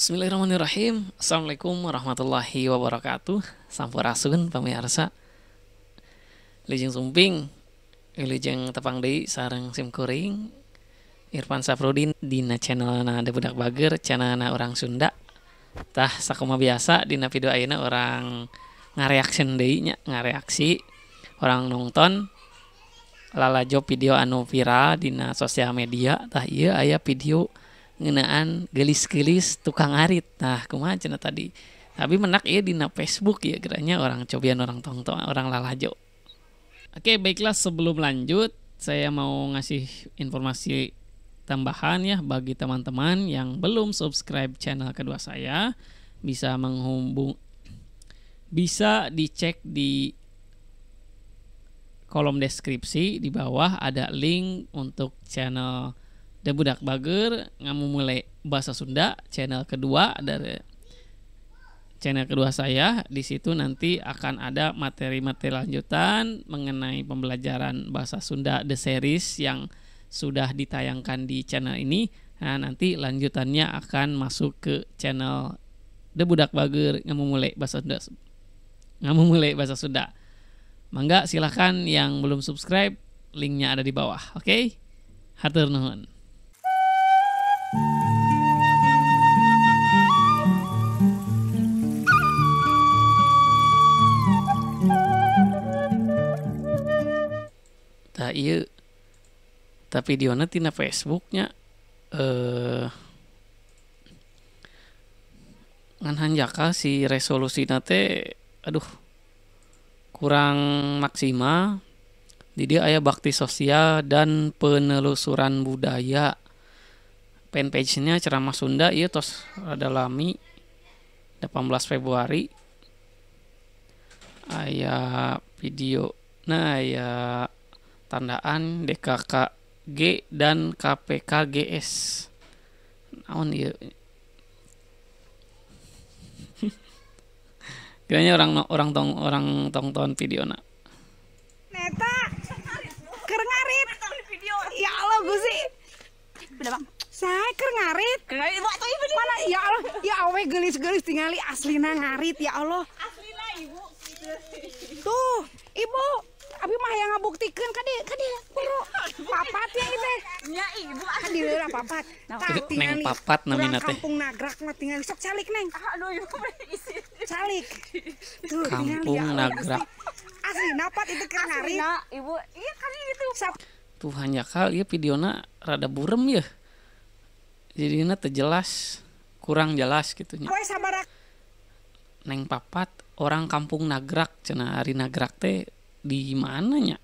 Bismillahirrahmanirrahim. Assalamualaikum warahmatullahi wabarakatuh. Sampurasun pamirsa. Wilujeng sumping, wilujeng tepang deui sareng sim kuring Irfan Safrudin dina channelna Da Budak Bager, channelna orang Sunda. Tah sakumaha biasa dina video ayeuna orang ngareaction deui nya, ngareaksi orang nonton lalajo video anu viral dina sosial media. Tah ieu aya video ngeunaan geulis-geulis tukang arit. Nah, kumaha cenah tadi. Tapi menak ieu dina Facebook ya geranya orang cobian orang tongtong orang lalajo. Oke, baiklah sebelum lanjut saya mau ngasih informasi tambahan ya bagi teman-teman yang belum subscribe channel kedua saya, bisa menghubung, bisa dicek di kolom deskripsi di bawah ada link untuk channel Da Budak Bager Ngamumule Bahasa Sunda, channel kedua dari channel kedua saya. Di situ nanti akan ada materi-materi lanjutan mengenai pembelajaran bahasa Sunda the series yang sudah ditayangkan di channel ini. Nah, nanti lanjutannya akan masuk ke channel Da Budak Bager Ngamumule Bahasa Sunda. Ngamumule Bahasa Sunda. Mangga silahkan yang belum subscribe, linknya ada di bawah. Oke? Hatur nuhun. Tah ieu tapi videona tina Facebooknya ngan hanjakal si resolusina teh aduh kurang maksimal. Di dia aya bakti sosial dan penelusuran budaya. Fanpage-nya Ceramah Sunda ieu tos rada lami 18 Februari. Aya video nah aya tandaan DKKG dan KPKGS. Naon ieu? Kiranya orang tongton videona. Neta keur ngarit. Ya Allah Gusti. Saya keur ngarit. Mana ya Allah, ya awe geulis-geulis tingali aslina ngarit ya Allah. Aslina ibu. Tuh, ibu abi mah yang ngabuktikeun ka dieu, ka dieu. Bro, papat ya ieu teh. Nya ibu ka dieu lah papat. Tah Neng papat namina teh. Kampung Nagrak mah tingali sok calik neng. Aduh ibu isi. Calik. Tuh, Kampung Nagrak. Asli napat itu keur ngarit. Ibu, iya kali itu. Tuh hanjakal ieu videona rada burem ya. Jadina teu jelas, kurang jelas gitu nya. Poe sabaraha Neng papat orang kampung Nagrak cenah, ari Nagrak teh di mananya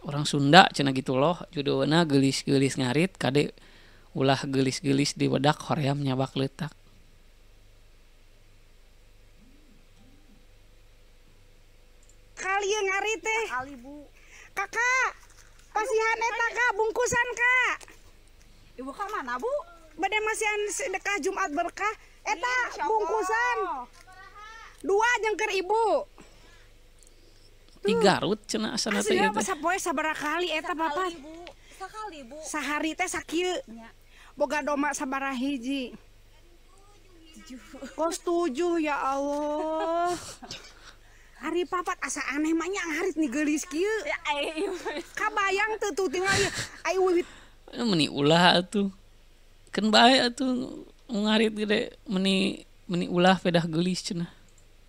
orang Sunda cenah gitu loh. Judulna geulis-geulis ngarit kade ulah geulis-geulis di wedak hoream nyabak leutak. Kali ngarit teh. Kali bu. Kakak, pasihan eta kak bungkusan kak. Ibu ka mana bu? Bade masihan sedekah Jumat berkah eta bungkusan. Dua jengker ibu. Di Garut cenah asalna teh ieu teh. Sapoe sabaraha kali eta papat? Sakali bu. Sahari teh sakieu. Boga domba sabaraha hiji? 7. Kos 7 ya Allah. Ari papat asa aneh mah nya ngarit nih geulis kieu. Kabayang teu tuh tinggal ieu. Ai wiwit meni ulah atuh. Keun bae atuh ngarit gede meni ulah pedah geulis cenah.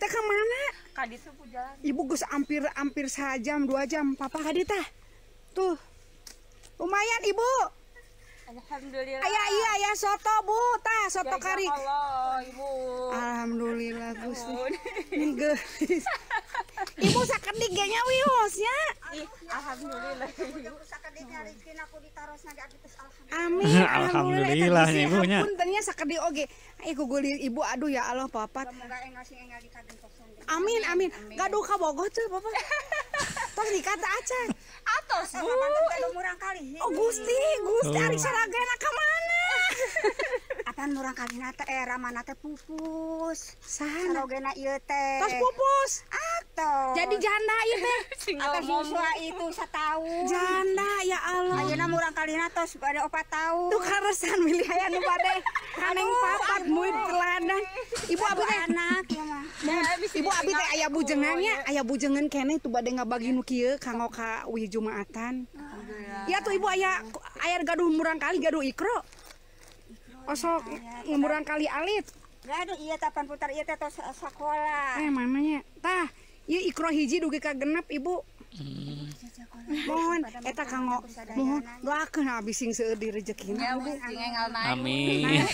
Teh ka mana? Ka ditu jalan. Ibu geus hampir sajam 2 jam papa ka dieu tah. Tuh. Lumayan ibu. Alhamdulillah. Aya iya aya soto bu tah soto kari. Allah ibu. Alhamdulillah Gusti. Ini geulis. Ibu sakedik ge nya wios nya. Alhamdulillah. Amin. Alhamdulillah ibu nya. Punten nya sakedik oge. Ai ku geulis ibu aduh ya Allah papat. Amin amin. Gaduh ka Bogoh teu papa. Tos nikah teh acan. Atos bu. Oh Gusti, Gusti ari saragana ka mana? Apan murang kalina teh ramana teh pupus. Saha Sarogena ieu teh. Tos pupus. Atos. Jadi janda ieu teh. Atos yuswa itu sataun. Janda ya Allah. Ayeuna murang kalina tos bade 4 tahun. Tuh karesan milih aya nu bade kaneng papat muid teladan. Ibu abi teh anak ya mah. Ibu abi teh aya bujengannya, aya bujengan keneh tuh bade ngabagi nu kieu kanggo ka uih Jumaatan. Ya tuh ibu aya aya gaduh murang kali gaduh ikro. Osok murang kali alit. Gaduh ieu tapan putar ieu teh tos sakola. Mananya? Tah, ieu ikro hiji dugi ka genep ibu. Mohon eta kanggo mohon doakeun abi sing seueur di rezekina. Amin.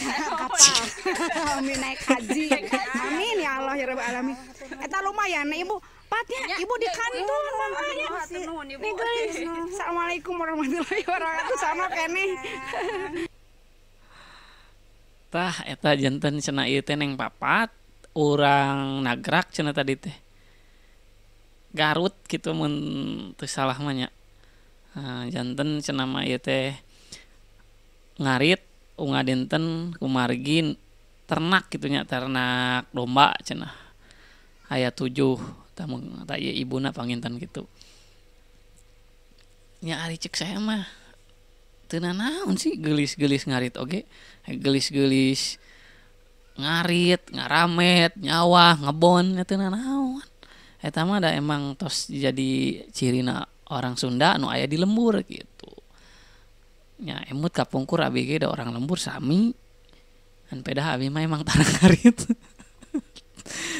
Amin naik haji. Amin ya Allah ya Rabbal alamin. Eta lumayan ibu. Patnya ibu di kantor mamanya. Nih guys. Assalamualaikum warahmatullahi wabarakatuh. Sama keneh. Tah eta janten cenah ieu teh neng papat urang nagrak cenah tadi teh. Garut gitu mun teu salah mah nya. Janten cenah mah ieu teh ngarit unga dinten kumargi ternak kitu nya, ternak domba cenah. Aya 7 tah mun tah ieu ibuna panginten kitu. Nya ari ceuk saya mah teu nanaon sih geulis-geulis ngarit oge, geulis-geulis ngarit, ngaramet, nyawah, ngebon teu nanaon. Eta mah da emang tos jadi cirina orang Sunda anu aya di lembur gitu. Nya emut kapungkur abi ge da orang lembur sami. An pedah abi mah emang tara ngarit.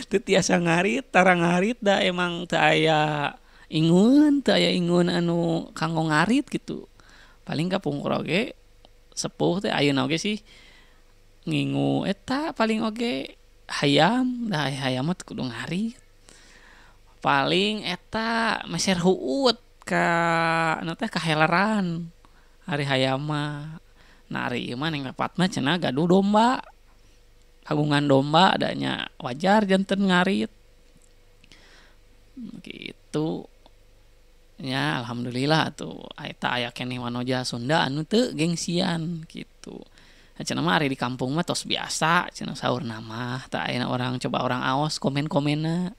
Teu tiasa ngarit, tara ngarit da emang teu aya ingun, teu aya ingun anu kanggo ngarit gitu. Paling kapungkur oge sepuh teh ayeuna oge sih ngingu eta paling oge hayam, da hayam mah kudu ngarit. Paling eta meser huut ka anu teh kaheleran ari hayam mah. Nah ari ieu mah neng papat mah cenah gaduh domba. Kagungan domba adanya wajar janten ngarit. Gitu. Ya alhamdulillah atuh eta aya keneh wanoja Sunda anu teu gengsian gitu. Cenah mah ari di kampung mah tos biasa cenah saurna mah tah ayeuna orang coba orang aos komen-komenna.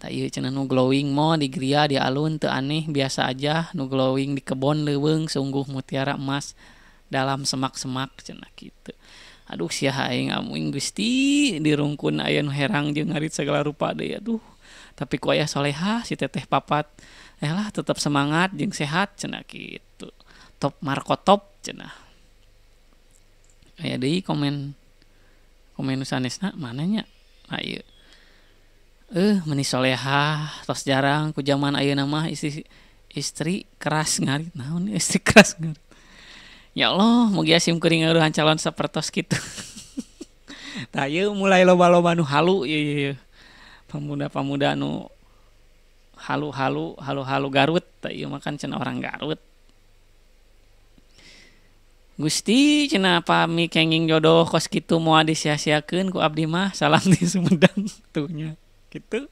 Tah ieu cenah nu glowing mo di griya di alun teu aneh biasa aja, nu glowing di kebon leuweung sungguh mutiara emas dalam semak-semak cenah kitu. Aduh sia aing amuing Gusti dirungkun aya nu herang jeung ngarit segala rupa deui aduh. Tapi ku aya solehah si teteh papat. Lah tetap semangat jeung sehat cenah kitu. Top Marco top cenah. Aya deui komen komen nu sanesna mana nya? Nah ieu. Meni solehah tos jarang ku zaman ayeuna mah istri keras ngarit. Naon istri keras ngarit. Ya Allah, mugia sim kuring ngaruhan calon sapertos kitu. Tah ieu mulai loba-loba nu halu ieu. Pemuda-pemuda nu halu-halu, halu-halu Garut, tah ieu mah kan cenah orang Garut. Gusti cenah pami kenging jodoh kos kitu moal disia-siakeun ku abdi mah, salam di Sumedang tuh nya. Gitu.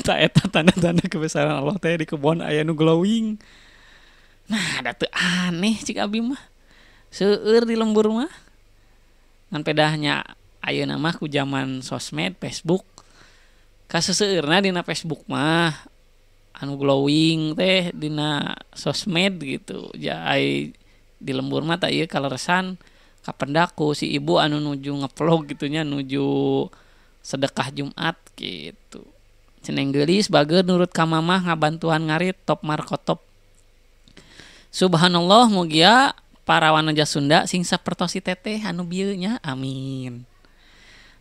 Tah eta tanda-tanda kebesaran Allah teh di kebon aya nu glowing. Nah, da teu aneh cik abi mah. Seueur di lembur mah. Ngan pedahnya ayeuna mah ku zaman sosmed, Facebook. Kaseseueurna dina Facebook mah anu glowing teh dina sosmed gitu. Jai di lembur mah tah ieu kaleresan kapendak ku si ibu anu nuju ngevlog gitu nya, nuju sedekah Jumat gitu. Ceneng geulis bager nurut ka mamah ngabantuan ngarit top Marco top. Subhanallah mugia para wanoja Sunda sing sapertos si teteh anu bieu nya amin.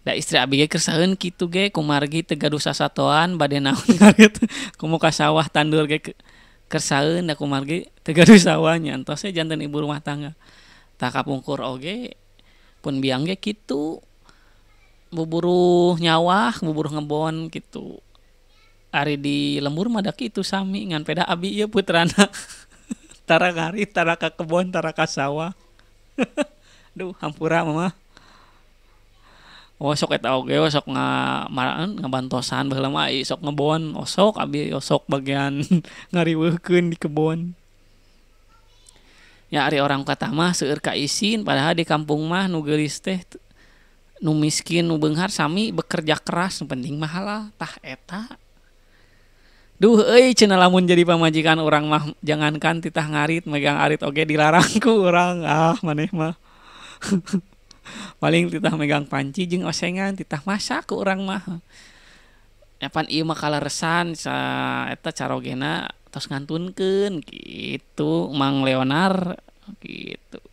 Da istri abi ge kersaeun kitu ge kumargi teu gaduh sasatoan bade naon ngarit kumu ka sawah tandur ge kersaeun da kumargi teu gaduh sawah nya entos we janten ibu rumah tangga. Tah kapungkur oge pun biang ge kitu buburuh nyawah buburuh ngebon kitu. Ari di lembur mah da kitu sami ngan peda abi ieu putrana. Tara ngarit, tara ka kebon, tara ka sawah. Duh, hampura mama. Oh, sok eta oge, sok ngabantosan baheula mah sok ngebon, osok abi osok bagian ngariweuhkeun di kebon. Ya ari orang kata mah seueur ka isin padahal di kampung mah nu geulis teh Nu miskin nu beunghar sami bekerja keras, nu penting mah halal. Tah eta. Duh euy cenah lamun jadi pamajikan urang mah jangankan titah ngarit, megang arit oge dilarang ku urang. Ah maneh mah. Paling titah megang panci jeung osengan, titah masak ku urang mah. Ya pan ieu mah kaleresan sa eta carogena tos ngantunkeun gitu Mang Leonar gitu.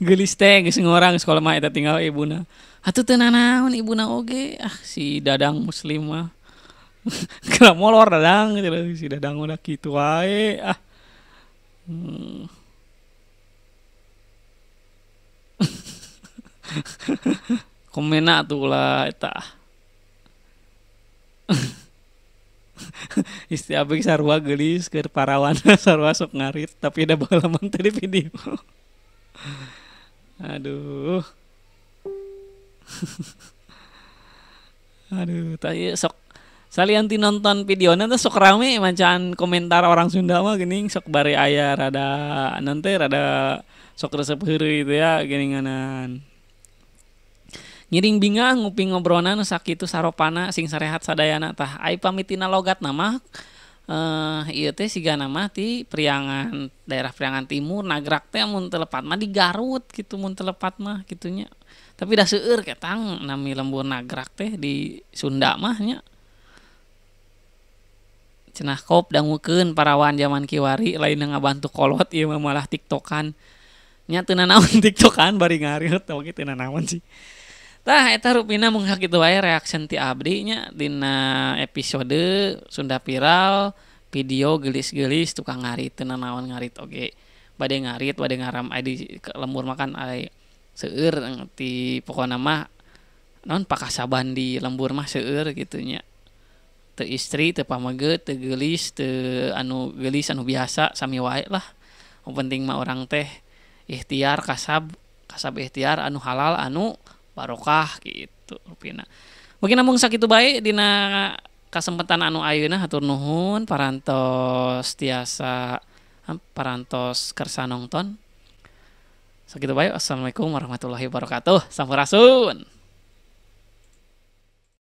Geulis teh geus ngorang sekolah mah eta tinggal ibuna. Atuh teu nanaon ibuna oge. Ah si Dadang muslim mah. Kira molor Dadang gitu, si Dadang udah kitu wae ah. Komena atuh ulah eta. Istri abdi sarua geulis keur parawana sarua sok ngarit tapi da baheula mah teu di video. Aduh. Aduh, tah ieu sok salian ti nonton videona teh sok rame macaan komentar orang Sunda mah geuning sok bari aya rada naon teh rada sok resep heureuy teh ya geuninganan. Ngiring bingah nguping ngobrolna nu sakitu saropana sing sarehat sadayana tah ai pamitina logatna mah ieu teh sigana mah ti Priangan, daerah Priangan Timur, Nagrak teh mun teu lepat mah di Garut kitu mun teu lepat mah kitunya. Tapi da seueur ketang nami lembur Nagrak teh di Sunda mah nya. Cenah kop dangukeun parawan jaman kiwari lain ngabantu kolot ieu mah malah tiktokan. Nya teu nanaon tiktokan bari ngarit oge teu nanaon sih. Tah eta rupina mung sakitu wae reaction ti abdi nya dina episode Sunda Viral video geulis-geulis tukang ngarit teu nanaon ngarit oge. Bade ngarit bade ngaram ai di lembur makan ai seueur ti pokona mah naon pakasaban di lembur mah seueur kitu nya. Teu istri teu pameget teu geulis teu anu geulis anu biasa sami wae lah. Nu penting mah urang teh ikhtiar kasab, kasab ikhtiar anu halal anu barokah gitu rupina. Mungkin namung sakitu bae dina kasempatan anu ayeuna hatur nuhun parantos tiasa parantos kersa nongton. Sakitu bae, assalamualaikum warahmatullahi wabarakatuh. Sampurasun.